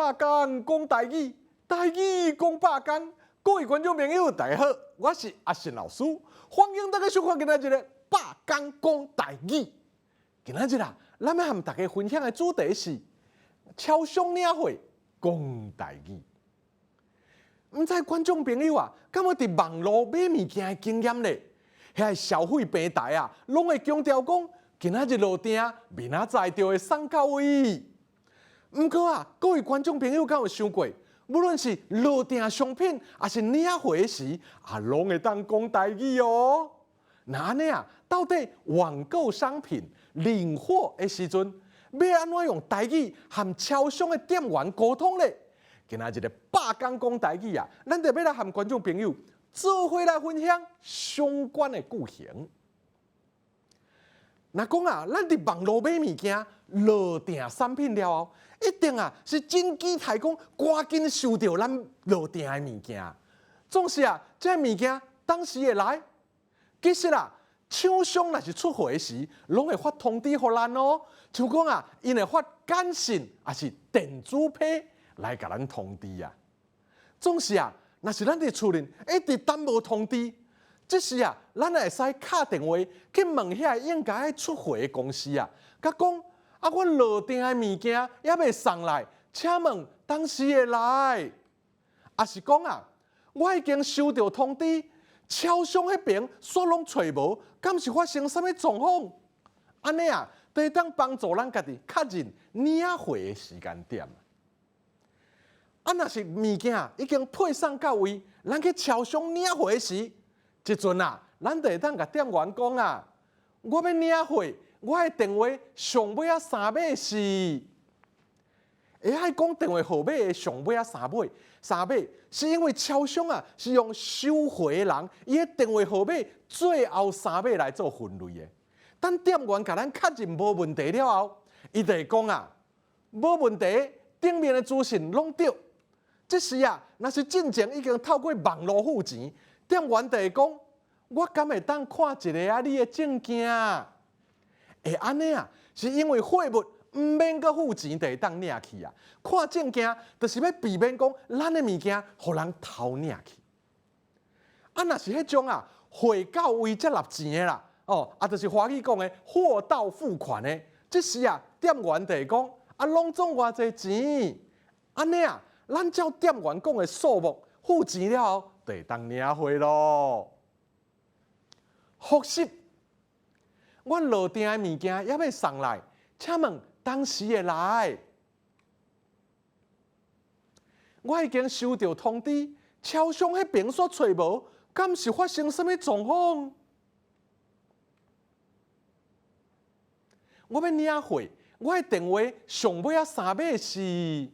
百工講台語，台語講百工。各位觀眾朋友，大家好，我是阿信老師，歡迎大家收看今仔日的百工講台語。今仔日啊，咱欲和大家分享的主題是超商領貨講台語。毋知觀眾朋友啊，敢有佇網路買物件的經驗咧？遐个消費平台啊，攏會強調講，今仔日落訂，明仔載就會送到位。毋過啊，各位觀眾朋友敢有想過，無論是落訂商品，抑是領貨時，啊，攏會當講台語哦。若按呢啊，到底網購商品領貨的時陣，欲按怎用台語和超商的店員溝通咧？今仔日的百工講台語啊，咱就欲來和觀眾朋友做伙來分享相關的句型。若講啊，咱佇網路買物件，落訂產品了後，一定啊是真期待講趕緊收著咱落訂的物件。總是啊，這个物件當時會來。其實啊，廠商若是出貨時，攏會發通知予咱哦。像講啊，𪜶會發簡訊，抑是電子批來共咱通知啊。總是啊，若是咱佇厝裡一直等無通知，這時啊，咱會使敲電話去問遐個應該愛出貨的公司啊，共講啊，我落訂的物件猶未送來，請問當時會來？抑是講啊，我已經收著通知，超商彼爿煞攏揣無，敢是發生啥物狀況？按呢啊，就會當幫助咱家己確認領貨的時間點。啊，若是物件已經配送到位，咱去超商領貨時，這陣啊，咱就會當共店員講啊，我欲領貨，我的電話上尾仔三碼是。會愛講電話號碼的上尾仔三碼，三碼是因為超商啊是用收貨的人伊的電話號碼最後三碼來做分類的。等店員共咱確認無問題了後，伊就會講啊，無問題，頂面的資訊攏對。這時啊，若是進前已經透過網路付錢，店員就會講，我敢會當看一下啊你的證件？會按呢啊，是因為貨物毋免閣付錢就會當領去啊！看證件就是欲避免講咱的物件予人偷領去。啊，若是彼種啊，貨到位才納錢的啦，哦，啊，就是華語講的貨到付款的。這時啊，店員就會講啊，攏總偌濟錢？按呢啊，咱照店員講的數目付錢了後，就會當領貨囉。複習，我落訂的物件猶未送來，請問當時會來？我已經收著通知，超商彼爿煞揣無，敢是發生啥物狀況？我欲領貨，我的電話上尾仔三碼是。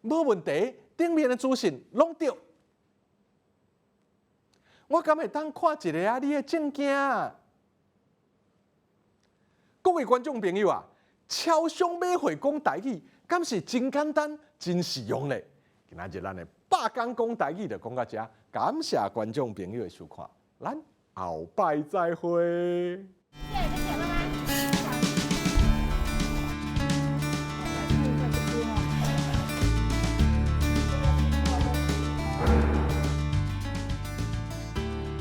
無問題，頂面的資訊攏對。我敢會當看一下啊你的證件？各位觀眾朋友啊，超商買貨講台語，敢是真簡單、真實用咧？今仔日咱的百工講台語就講到遮，感謝觀眾朋友的收看，咱後擺再會。謝謝，謝謝，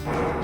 拜拜。